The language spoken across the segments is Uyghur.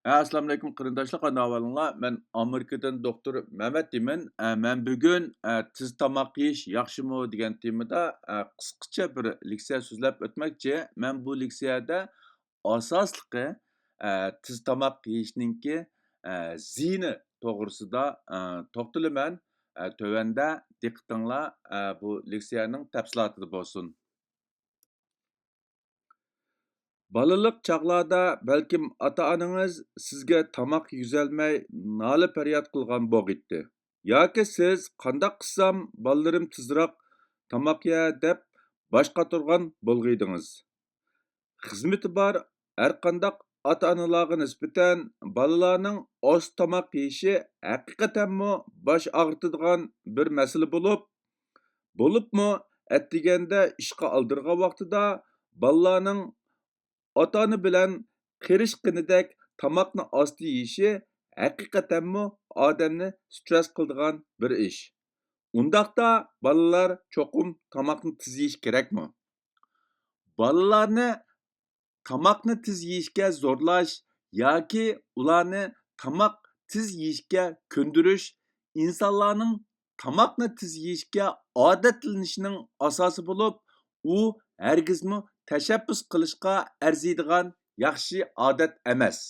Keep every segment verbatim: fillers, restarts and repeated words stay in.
ھە، ئەسسالامۇئەلەيكۇم قېرىنداشلار، قانداق ئەھۋالىڭلار؟ مەن ئامېرىكىدىن دوختۇر مەمەت دېيمەن. ئە، مەن بۈگۈن، ئە، تېز تاماق يېيىش ياخشىمۇ دېگەن تېمىدا، ئە، قىسقىچە بىر لېكسىيە سۆزلەپ ئۆتمەكچى. مەن بۇ لېكسىيەدە ئاساسلىقى، ئە، تېز تاماق يېيىشنىڭكى، ئە، زىيىنى توغرىسىدا، ئە، توختىلىمەن. ئە، تۆۋەندە دىققىتىڭلار، ئە، بۇ لېكسىيەنىڭ تەپسىلاتىدا بولسۇن. بالىلىق چاغلاردا بەلكىم ئاتا-ئانىڭىز سىزگە تاماق يېگۈزەلمەي نالە-پەرياد قىلغان بولغىيتتى. ياكى سىز قانداق قىلسام بالىلىرىم تېزراق تاماق يەر دەپ باش قاتۇرغان بولغىيدىڭىز. خىزمىتى بار ھەرقانداق ئاتا-ئانىلارغا نىسبەتەن بالىلارنىڭ ئاز تاماق يېيىشى ھەقىقەتەنمۇ باش ئاغرىتىدىغان بىر مەسىلە بولۇپ، بولۇپمۇ ئەتىگەندە ئىشقا ئالدىرىغان ۋاقتىدا بالىلارنىڭ ئاتا-ئانا بىلەن قېرىشقىنىدەك تاماقنى ئاستا يېيىشى ھەقىقەتەنمۇ ئادەمنى سترېس قىلىدىغان بىر ئىش. ئۇنداقتا بالىلار چوقۇم تاماقنى تېز يېيىشى كېرەكمۇ؟ بالىلارنى تاماقنى تېز يېيىشكە زورلاش ياكى ئۇلارنى تاماق تېز يېيىشكە كۆندۈرۈش ئىنسانلارنىڭ تاماقنى تېز يېيىشكە ئادەتلىنىشىنىڭ ئاساسى بولۇپ، ئۇ ھەرگىزمۇ تەشەببۇس قىلىشقا ئەرزىيدىغان ياخشى ئادەت ئەمەس.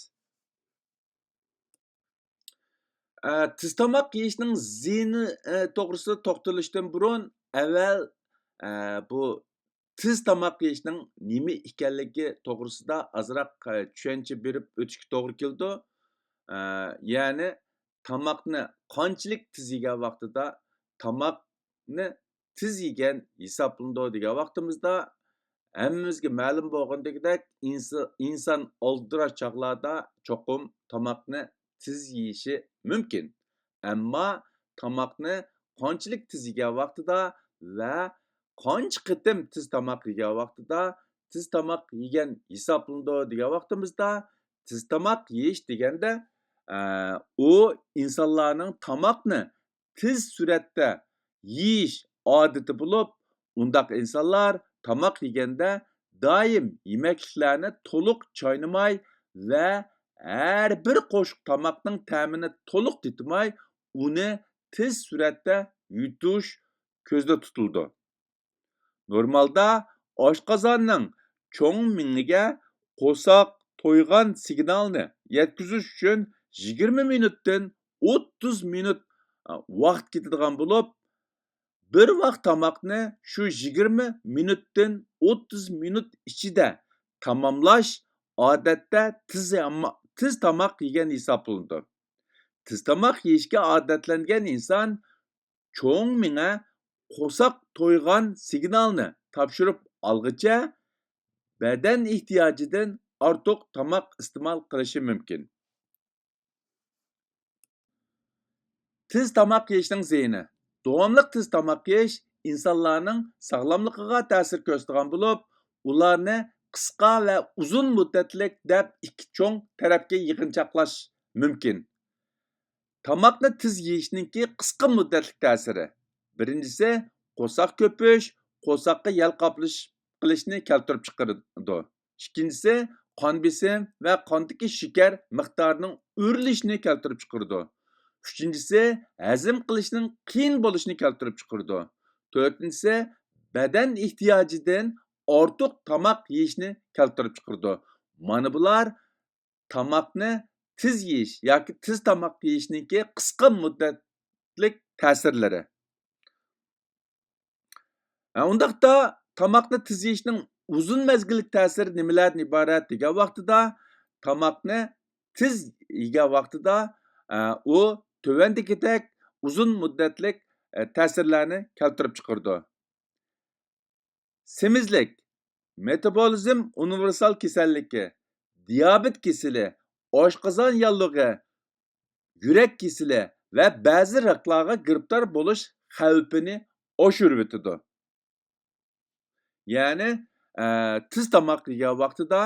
ئە، تېز تاماق يېيىشنىڭ زىيىنى، ئە، توغرىسىدا توختىلىشتىن بۇرۇن، ئەۋۋەل، ئە، بۇ تېز تاماق يېيىشنىڭ نېمە ئىكەنلىكى توغرىسىدا ئازراق، ئە، چۈشەنچە بېرىپ ئۆتۈشكە توغرا كېلىدۇ. ئە، يەنى تاماقنى قانچىلىك تېز يېگەن ۋاقتىدا تاماقنى تېز يېگەن ھېسابلىنىدۇ دېگەن ۋاقتىمىزدا، ھەممىمىزگە مەلۇم بولغىنىدەك، ئىنس-، ئىنسان ئالدىراش چاغلاردا چوقۇم تاماقنى تېز يېيىشى مۇمكىن. ئەمما تاماقنى قانچىلىك تېز يېگەن ۋاقتىدا ۋە قانچە قېتىم تېز تاماق يېگەن ۋاقتىدا تېز تاماق يېگەن ھېسابلىنىدۇ دېگەن ۋاقتىمىزدا، تېز تاماق يېيىش دېگەندە، ئە، ئۇ ئىنسانلارنىڭ تاماقنى تېز سۈرئەتتە يېيىش ئادىتى بولۇپ، ئۇنداق ئىنسانلار تاماق يېگەندە دائىم يېمەكلىكلەرنى تولۇق چاينىماي ۋە ھەر بىر قوشۇق تاماقنىڭ تەمىنى تولۇق تېتىماي، ئۇنى تېز سۈرئەتتە يۇتۇش كۆزدە تۇتۇلىدۇ. نورمالدا ئاشقازاننىڭ چوڭ مېڭىگە قورساق تويغان سىگنالنى يەتكۈزۈش ئۈچۈن يىگىرمە مىنۇتتىن ئوتتۇز مىنۇت، ئا، ۋاقىت كېتىدىغان بولۇپ، بىر ۋاق تاماقنى شۇ يىگىرمە مىنۇتتىن ئوتتۇز مىنۇت ئىچىدە تاماملاش ئادەتتە تېز ياما-، تېز تاماق يېگەن ھېسابلىنىدۇ. تېز تاماق يېيىشكە ئادەتلەنگەن ئىنسان چوڭ مېڭە قورساق تويغان سىگنالنى تاپشۇرۇپ ئالغىچە، بەدەن ئېھتىياجىدىن ئارتۇق تاماق ئىستېمال قىلىشى مۇمكىن. تېز تاماق يېيىشنىڭ زىيىنى. داۋاملىق تېز تاماق يېيىش ئىنسانلارنىڭ ساغلاملىقىغا تەسىر كۆرسىتىدىغان بولۇپ، ئۇلارنى قىسقا ۋە ئۇزۇن مۇددەتلىك دەپ ئىككى چوڭ تەرەپكە يىغىنچاقلاش مۇمكىن. تاماقنى تېز يېيىشنىڭكى قىسقا مۇددەتلىك تەسىرى. بىرىنچىسى، قورساق كۆپۈش، قورساققا يەل قاپلىشىپ قېلىشنى كەلتۈرۈپ چىقىرىدۇ. ئىككىنچىسى، قان بېسىم ۋە قاندىكى شېكەر مىقدارىنىڭ ئۆرلىشىنى كەلتۈرۈپ چىقىرىدۇ. ئۈچىنچىسى، ھەزىم قىلىشنىڭ قىيىن بولۇشىنى كەلتۈرۈپ چىقىرىدۇ. تۆتىنچىسى، بەدەن ئېھتىياجىدىن ئارتۇق تاماق يېيىشنى كەلتۈرۈپ چىقىرىدۇ. مانا بۇلار تاماقنى تېز يېيىش ياكى تېز تاماق يېيىشنىڭكى قىسقا مۇددەتلىك تەسىرلىرى. ھە، ئۇنداقتا تاماقنى تېز يېيىشنىڭ ئۇزۇن مەزگىللىك تەسىرى نېمىلەردىن ئىبارەت دېگەن ۋاقتىدا، تاماقنى تېز يېگەن ۋاقتىدا، ئە، ئۇ تۆۋەندىكىدەك ئۇزۇن مۇددەتلىك، ئە، تەسىرلەرنى كەلتۈرۈپ چىقىرىدۇ. سېمىزلىك، مېتابولىزم ئۇنىۋېرسال كېسەللىكى، دىيابېت كېسىلى، ئاشقازان ياللۇغى، يۈرەك كېسىلى ۋە بەزى راكلارغا گىرىپتار بولۇش خەۋپىنى ئاشۇرۇۋېتىدۇ. يەنى، ئە، تېز تاماق يېگەن ۋاقتىدا،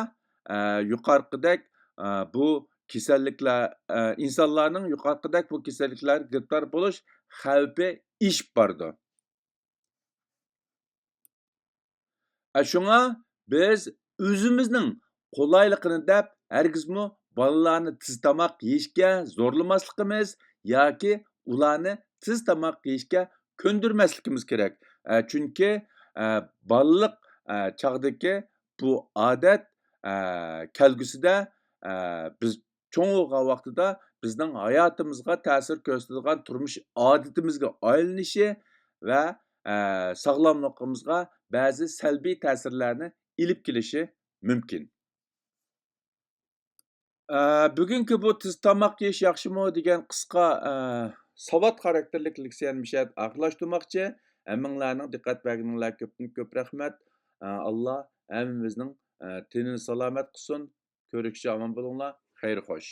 ئە، يۇقىرىقىدەك، ئە، بۇ كېسەللىكلەر، ئە، ئىنسانلارنىڭ يۇقىرىقىدەك بۇ كېسەللىكلەرگە گىرىپتار بولۇش خەۋپى ئېشىپ بارىدۇ. ئە، شۇڭا بىز ئۆزىمىزنىڭ قولايلىقىنى دەپ، ھەرگىزمۇ بالىلارنى تېز تاماق يېيىشكە زورلىماسلىقىمىز ياكى ئۇلارنى تېز تاماق يېيىشكە كۆندۈرمەسلىكىمىز كېرەك. ئە، چۈنكى، ئە، بالىلىق، ئە، چاغدىكى بۇ ئادەت، ئە، كەلگۈسىدە، ئە، بىز چوڭ بولغان ۋاقتىدا بىزنىڭ ھاياتىمىزغا تەسىر كۆرسىتىدىغان، تۇرمۇش ئادىتىمىزگە ئايلىنىشى ۋە، ئە، ساغلاملىقىمىزغا بەزى سەلبىي تەسىرلەرنى ئېلىپ كېلىشى مۇمكىن. ئە، بۈگۈنكى بۇ تېز تاماق يېيىش ياخشىمۇ دېگەن قىسقا، ئە، ساۋات خاراكتېرلىك لېكسىيەنى مۇشۇ يەردە ئاخىرلاشتۇرماقچى. ھەممىڭلارنىڭ دىققەت بەرگىنىڭلارغا كۆپتىن كۆپ رەھمەت. ئە، ئاللا ھەممىمىزنىڭ، ئە، تېنىنى سالامەت قىلسۇن. كۆرۈشكىچە ئامان بولۇڭلار. خەير خوش.